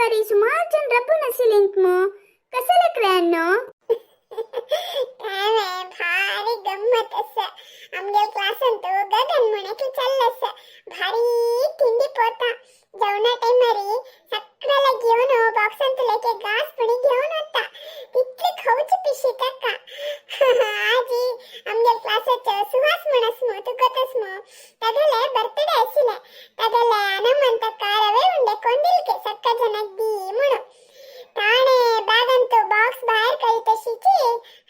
मुखारी सुमार जन रब्बू नसीलिंत मु कसले क्रेन्नो. काय भारी गम्मत आसा. आमगेल क्लासांतु गगन म्हूण एकलें चल्लें आसा. भारी तिंडी पोता. जेवणा टायमारी सगळेला घेवन बॉक्सांतले एक एक घास पुणी घेवन वता. तितली खावची पिशी ताका. आजी आमगेल क्लासाचो सुहास म्हूण आस मु, तुका गोत मु, तागेले बर्थडे आशिल्लें. तागेले अनमन ताका रवे उंडे कोंदिलके सक्क जनाक दी म्हणून. ताणे बॅगांतु बॉक्स भायर काडली तशीची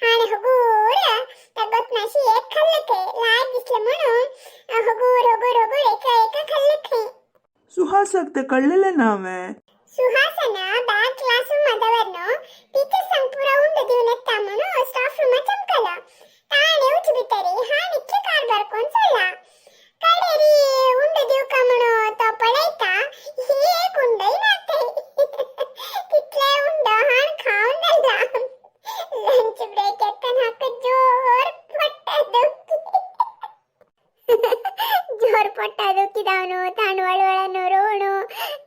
हाणे हगूर तगोत्नाशी एक खाल्लं ते लायक दिसलं म्हणून हगूर हगूर हगूर एका एका खाल्लं ते. सुहासाक ते कळलेले नावे. ಸುಹಾಸನ ಬ್ಯಾಗ್ ಕ್ಲಾಸ್ ರೂಮ್ ಅದವರ್ನು ಟೀಚರ್ ಸಂಗ್ ಪೂರ ಉಂಡು ದಿವ್ನೆತ್ತ म्हणून ಸ್ಟಾಫ್ ರೂಮ ಚಮಕಲ. ತಾणे ಉಚ್ಚಿ ಬಿತ್ತರಿ ಹಾಣಿಕ್ಕೆ ಕಾರ್ ಬರ್ಕೊಂಡ್ ಸೊಳ್ಳ ಕಡೇರಿ ಉಂಡು ದಿವ್ಕ म्हणू तो पळयता एक उंडय नातय. तितले उंडो हाण खावन जाला. लंच ब्रेक येताना हाका जोर पोट्टा दुखी. जोर पोट्टा दुखी जावन ताण वळवळನು ರೋಣು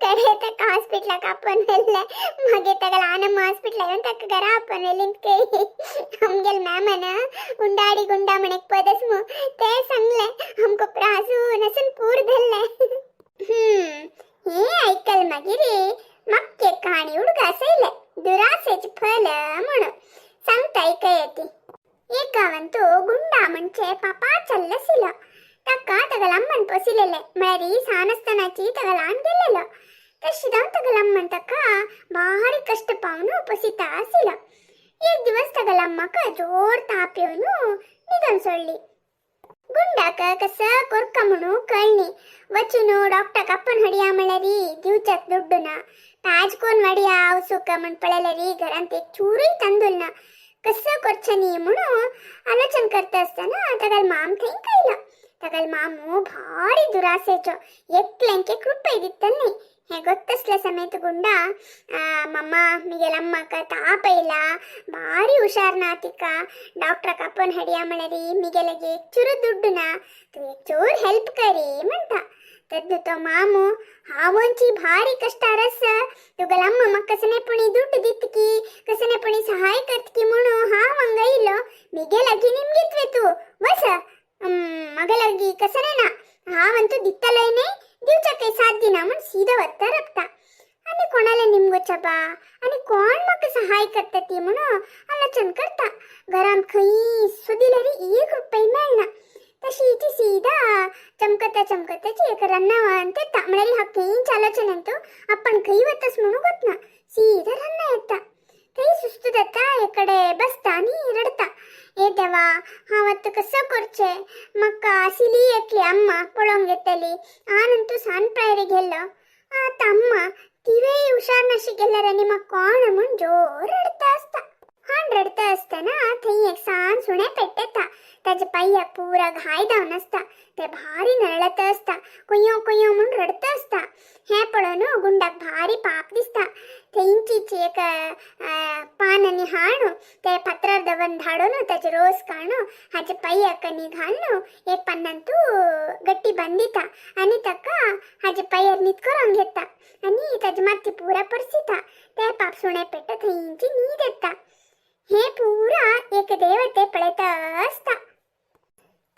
ಕಡೆ ತಕ್ಕ ಹಾಸ್ಪಿಟ್ಲಾಗ ಅಪ್ಪನೆಲ್ಲ ಮಗೆ ತಗಲ ಆನಮ್ಮ ಹಾಸ್ಪಿಟ್ಲ್ येवन ತಕ್ಕ घरा ಅಪ್ಪನೆಲ್ಲಿಂದ ಕೈ आमगेल मॅमन उंडाडी गुंडा म्हणेक पदस मु ते सांगले आमकां प्रासून आसून पूर धरले. हे ऐकल मागीर मक्के कहाणी उडगास येयले दुरासेचे फल म्हणून सांगता ऐकय ती. एक गांवांतु गुंडा म्हणजे पापा चल्लसिलो. ताका तगलम्मन पोसिलेले म्हळ्यार सान आसतनाची तगलान गेलेलो. तशी जावन तगलम्मन ताका भारी कश्ट पावन पोसिता आशिल्लो. एक दिवस तगलम्माक जोर ताप येवन निदोन सोडली. गुंडाक कस कोर्क म्हणू कळ्ळी. वचून डॉक्टर आपोवन हाडया म्हळ्यार दिवच्याक दुड्डू ना. ताज कोण वाडया आवसूक म्हण पळयल्यार घरांत एक चूरूय तांदूळ ना. कसं करचें म्हणून आलोचन करता आसतना तागेलो माम थंय कयलो. तागेलो मामू भारी दुरासेचो, एकल्यांक एक रुपय दित्त न्ही. हें गोत्तसल्या समेत गुंडा मम्मा मिगेल अम्माक ताप येयला, भारी हुशार ना तिका, डॉक्टराक आपोवन हाडया म्हळ्यार मिगेलागे एक चुरू दुड्डू ना, तूं एक चूर हेल्प करी म्हणटा. तेन्ना तो मामू हांवची भारी कश्टार आसा, तुगेले अम्मा म्हाका कसले पुणी दुड्ड दितकी, कसले पुणी सहाय करतकी म्हणून हांव हांगा येयलो. मिगे लागीं निमगितवे तूं वस, म्हागे लागीं कसलें ना, हांव अंतू दितलोय न्ही, दिवच्याकय साथ दिना म्हूण सीदो वता रबता. आनी कोणाले निमगोच्या बा आनी कोण म्हाका सहाय करता ती म्हणून आलोचन करता. घरांत खंय सोदिल्यार एक रुपय मेळना. तशी ती सीधा चमकता चमकताची एक रन्नावान येता. म्हळ्यार हा खंयच आलोचन तूं आपण खंय वतस म्हणून गोतना सीधा रन्ना येता. थंय सुस्त जाता, एकडे बसता आनी रडता. ए देवा, हांव आतां कसो करचें? म्हाका आशिल्ली एकली अम्मा पळोवंक येतली. आनंतू सान प्रायरी गेल्लो. आतां अम्मा तिवेय हुशार नाशी गेल्यार आनी म्हाका कोण म्हूण जोर रडता आसता. हाण रडता आसतना थंय एक सान सुणें पेट्टेता. ताच्या पांयाक पुरा घाय जावन आसता. ते भारी नरळत आसता, कुयो कुयो म्हूण रडता आसता. हें पळोवन गुंडाक भारी पाप दिसता. थंयचीच एक पान आनी हाणू ते फातरार दवरून धाडून ताचे रोस काडून हाच्या पांयाक आनी घालून एक पानान तूं गट्टी बांदिता आनी ताका हाच्या पांयार न्हीद करून घेता आनी ताजी माती पुरा परसिता. ते पाप सुणें पेट्टा थंयची न्हीद येता. हे पुरा एक देवते पळयता आसता.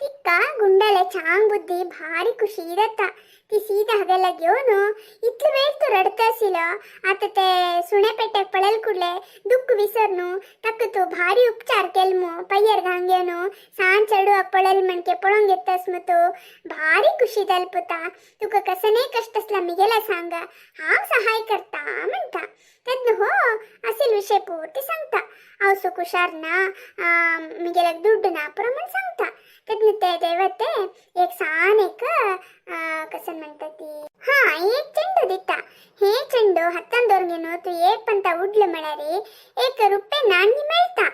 तिका गुंडाले चांग बुद्धी भारी खुशी जाता. ती सीधा हागेला घेवन इतलो वेळ तो रडता आशिल्लो, आतां ते सुणे पेट्याक पळयल कुडले दुःख विसरनु ताका तो भारी उपचार केल मु, पांयार घाण घेवन सान चेडवाक पळयल म्हणके पळोवंक येतास मु तूं, भारी खुशी जाल पुता, तुका कसलेय कश्ट आसल्यार मिगेला सांग, हांव सहाय करता म्हणटा. तेन्ना हो असील विशय पुर्ती सांगता. हांव सुख हुशार ना, मिगेल्याक दुड्ड ना पुरो म्हण सांगता. तेन्ना ते देवते एक सान एक कसं म्हणटा ती, हा एक चेंडू दिता. हे चेंडू हातान दवरून घेवन तूं एक पंता उडलो म्हळ्यार एक रुपये नाण्य मेळटा.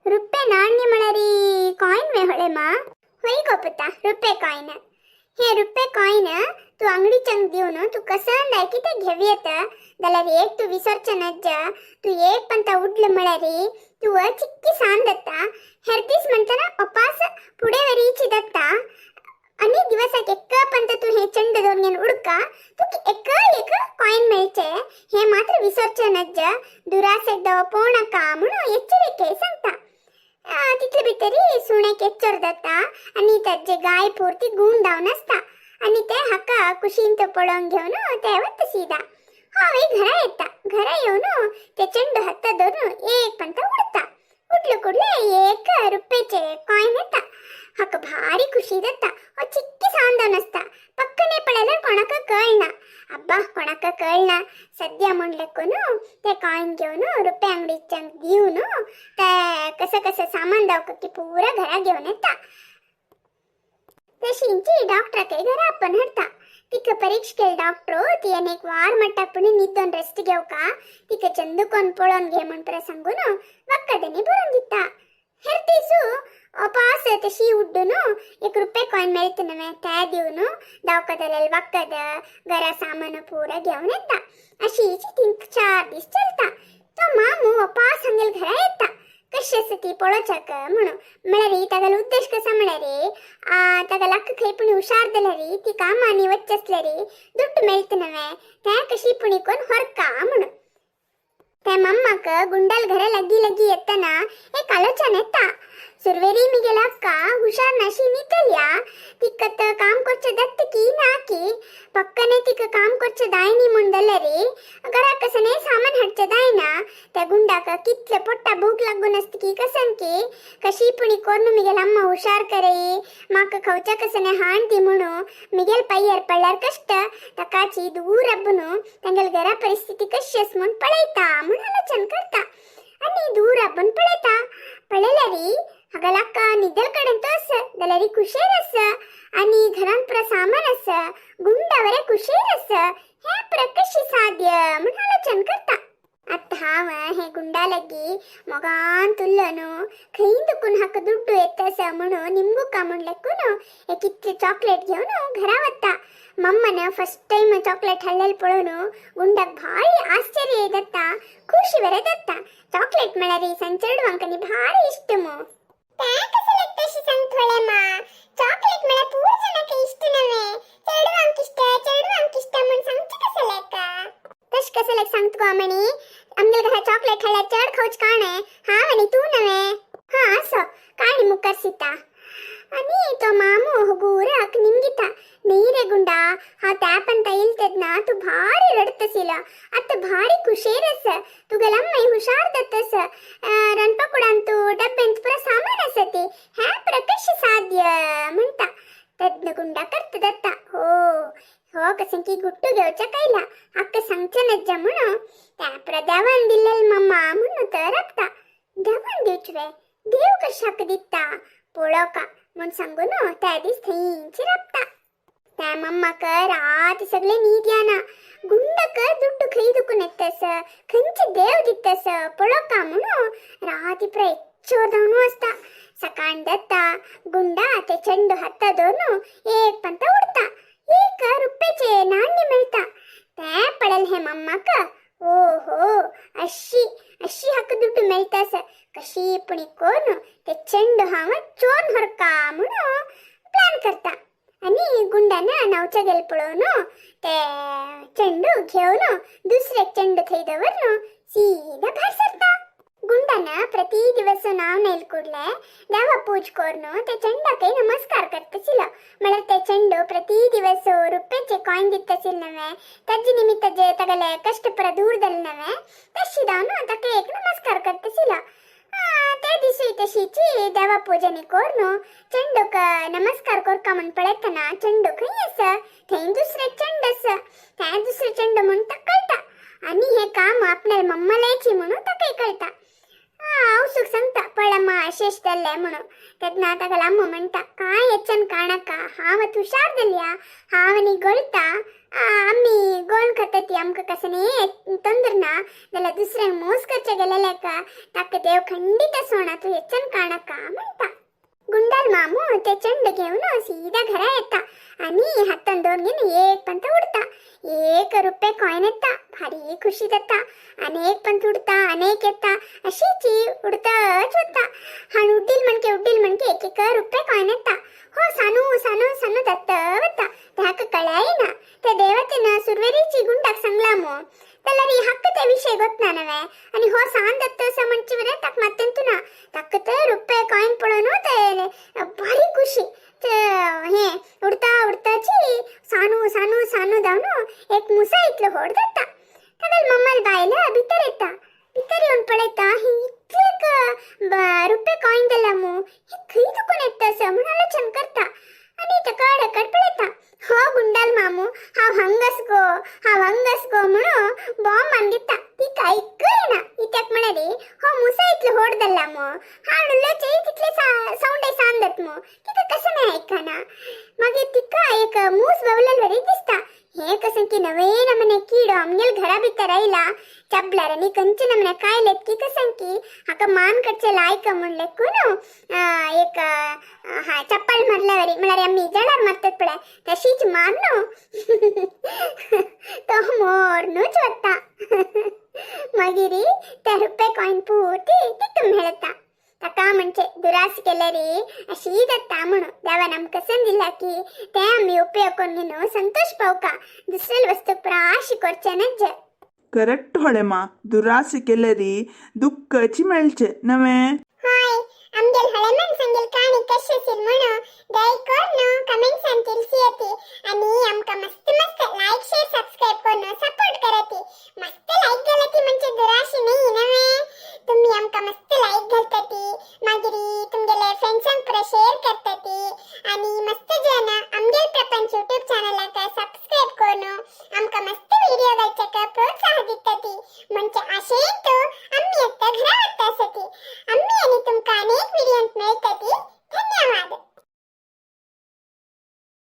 रुपये नाण्य म्हळ्यार कॉयन वे होळे मा? होय गो पुता, रुपये कॉयन. हे रुपये कॉयन तूं अंगडीच्यांक दिवन तूं कसं जाय की ते घेवं येता. जाल्यार एक तूं विसरचें नाज्जा, तूं एक पंता उडलो म्हळ्यार तूं चिक्की सान जाता. हेर दीस म्हणटना अपास फुडें वरीची जाता. आनी दिवसाक एक पंत तूं हे चेंडू दवरून घेवन उडका, तुका एक एक कॉयन मेळचे. हें हे मात्र विसरचें नज्ज, दुरासेक दव पोवनाका म्हणून एच्चरिके सांगता. तितले भितरी सुण्याक एच्चर जाता आनी ताजे गाय पुर्ती गूण जावन आसता आनी ते हाका कुशीन पळोवन घेवन ते वता सीदा. हांव एक घरा येता. घरा येवन ते चेंडू हाता धरून एक पंत उडता. उडले कुडले एक रुपयाचे कॉइन येता. हाका भारी खुशी जाता. हो चिक्की सावन आसता. पक्कने पळयल्यार कोणाक कळना. अब्बा, कोणाक कळना सद्या म्हणलेकून ते कॉइन घेवन रुपया अंगडीच्यान दिवन ते कसं कसं सामान दावक की पुरा घरा घेवन येता. तशींची डॉक्टराक घरा आपण हाडटा. तिका परीक्षा केली डॉक्टर ती एक वार मट्टाक पुणी निद्दोन रेस्ट घेवका, तिका चंदुकोन पळोवन घे म्हण परा सांगून वखदनी बरोवन दिता. हेर दिसू पास तशी उड्डून एक रुपये कॉइन मेळत नवे, ते दिवन दवाखान्याला वखद घरा सामान पुरा घेवन येता. अशीच 3-4 दीस चलता. तो मामू पास हांगेल घरा येता, कशी आसा ती पळोवच्याक म्हणून. म्हळ्यार तागेलो उद्देश कसा म्हळ्यार, ताका अक्क खंय पुणी हुशार जाल्यार ती कामांनी वच्चे आसल्यार दुड्ड मेळत नवे, ते कशी पुणी कोण होरका म्हणून. ते मम्माक गुंडाल घरा लग्गी लग्गी येतना एक आलोचन येता, सुरवेरी मिगेल अक्का हुशार नाशी निकलया, तिकत काम करचे दत्त की नाकी. पक्कने तिक काम करचे दायनी म्हूण जाल्यार घरा कसने सामान हाडचे दायना. त्या गुंडाक कितले पोट्टा भूक लागून आसता की कसन की कशी पुणी कोन्न मिगेल अम्मा हुशार करई, म्हाका खवच्या कसने हाण दी म्हणू मिगेल पय्यर पडल्यार कष्ट. ताकाची दूर अब्बून तांगेल घरा परिस्थिती कशी आस म्हूण पळयता म्हूण आलोचन करता आनी दूर आपूण पळयता. पळयल्यार हागा निदल कडेन तो आस जाल्यार कुशेर आसा आनी घरांत पुरा सामान आसा, गुंडावरे कुशेर आसा. हे पुरा कशी साध्य म्हूण आलोचन करता. आतां हांव हे गुंडा लगी मोगान तुल्लो न्हू, खंय दुकून हाका दुड्डू येता आसा म्हणून निमगुका म्हणलेकून एक इतले चॉकलेट घेवन घरा वता. मम्मान फर्स्ट टायम चॉकलेट हाडलेले पळोवन गुंडाक भारी आश्चर्य जाता, खुशी बरें जाता. चॉकलेट म्हळ्यार सान चेडवांक भारी इश्ट मू. तें कसं लागतं सांग थोडे मा. चॉकलेट म्हळ्यार पूर जाणांक इश्ट नव्हे, चेडवांक इश्ट, चेडवांक इश्ट म्हूण सांगचें कसं लेका? तश कसं लेक सांगता गो म्हणी, आमगेल्या घरा चॉकलेट हाडल्यार चड खावच काणें हांव आनी तूं नव्हे. हां, असो काणी मुखार सीता. आनी तो मामू हुगूराक निमगिता, न्ही रे गुंडा, हांव त्या पंता येयले तेन्ना तूं भारी रडतसील, आतां भारी खुशेर आसा. तुगेली अम्माय हुशार जाता आसा. रांदपाकुडांत डब्यांत पुरा सामान आसा ती. हें पुरा कशें साध्य म्हणटा. तेन्ना गुंडा करता जाता, हो हो कसं की गुट्टू घेवच्या कैला हाका सांगचें नज्जा म्हणून त्या पुरा देवान दिल्लेल मम्मा म्हणून तर राबता. देवान दिवचे वे, देव कशाक दिता पळोवका म्हूण सांगून त्या दीस थंयच राबता. त्या मम्माक रात सगळे न्हीद येना. गुंडक दुड्डू खंय दुखून येतस, खंयचे देव दितस पळोवका म्हणून राती पुरा एच्चोर जावन आसता. सकाळ जाता, गुंडा ते चेंडू हाता धरून एक पंत उडता. एक रुपयाचे नाण्य मेळटा. ते पळयलें हे मम्माक, ओहो, अशी अशी हाका दुड्डू मेळटा, कशी पुणी कोन्न ते चेंडू हांव चोरून व्हरका म्हणून प्लॅन करता. आनी गुंडान नावच्या गेल पळोवन ते चेंडू घेवन दुसरे चेंडू थंय दवरून सीधा भायर सरता. गुंडान प्रति दिवस नाव नेल ಕೂಡ್ಲೆ ದೇವ ಪೂಜೆ ಕೋರ್ನು ते चेंडाक नमस्कार करतसिल. म्हळ्यार ते चेंडू प्रति दिवस रुपयाचे कॉइन दितसिल नव्हे, ताजे निमित्त जे तगले कष्ट पुरा दूर जाले नव्हे, तशी जावन ताका एक नमस्कार करतसिल. ते दिसूय तशीची देवा पूजनी कोर्नु चेंडूक नमस्कार कोरका म्हूण पळयतना चेंडू खंय आसा, थंय दुसरे चेंडू आसा. ते दुसरे चेंडू म्हूण ताका कळटा आनी हे काम आपल्याला मम्मालायची म्हणून ताका कळटा. आवसूक सांगता, पळमा अशेश जाल्लें म्हणून. तेन्ना ताका अम्मा म्हणटा, कांय हेच्यान काणाका, हांव आतां हुशार जाल्या, हांव आनी गळटा. आमी गोळ खाता ती आमकां कसं न्ही तोंदर ना जाल्यार दुसऱ्यांक मोस करचे गेलेले का ताका देव खंडीत सोणा, तूं हेच्यान काणाका म्हणटा. गुंडाल मामू ते चेंडू घेवन सीधा घरा येता आनी हातान दोन घेवन एक पंत उडता. एक रुपये कॉयन येता, भारी खुशी जाता. अनेक पण उडता, अनेक येता, अशीची उडतच वता. हाण उड्डील म्हणके उड्डील म्हणके एक एक रुपये कॉयन येता. हो सानू सानू सानू दत्त वता. त्याक कळाय ना. त्या देवतेनं सुरवेरीची गुंडाक सांगला मो तलरी हक्क ते विषय ಗೊತ್ತ ನವೆ. आणि हो सान दत्त असं म्हणचे बरे ताक मात्यंतु ना. ताक ते रुपये कॉइन पळोवन ते भारी खुशी. ते हे उडता उडताची सानू सानू सानू धावनु एक मुसा इतलो होड जाता. तागेल मम्मल बायल भितर येता. भितर येवन पळयता, ही इतले रुपये कॉइन दिला मू, ही खंय दुखून येता असं म्हणून आलोचन करता आणि तकड अकड पळयता. हो गुंडाल मामू, हांव हंगस गो, हांव हंगस गो म्हणून बॉम्ब मानगिता. ती ऐकय ना. इत्याक म्हणाली हो मुसा इतलो होड दल्ला मो, हाण उलोवचे तितले सावंड सांगत मो, तिका कसं नाही ऐकना. मागीर तिका एक मूस बावलेल वरी दिसता. हे कसं की नवे नमने किडो आमगेल घरा भितर आयला चपलार आनी खंयचे नमने कायलेत की कसं की हाका मान कडचे लायक म्हण लेखून एक हा चप्पल मारल्यावरी, म्हळ्यार आमी जळार मारतात पळय तशीच मारनो तो मोरनूच वता. मागीर ते रुपये कॉइन पुर्ती तितून मेळता. ताका म्हणजे दुरास केल्यारी अशी जाता म्हणून देवान आमकां संद दिला की ते आमी उपयोग करून घेवन संतोष पावका, दुसऱ्या वस्तू प्राशी करचे नज्जे. करेक्ट होळेमा, दुरासे केल्यारी दुःखची मेळचे नवे. हाय, आमगेल हळेमन सांगेल काणी कशी असेल म्हणून दया करून कमेंट्सान ತಿಳಿಸಿ. आणि आमका मस्त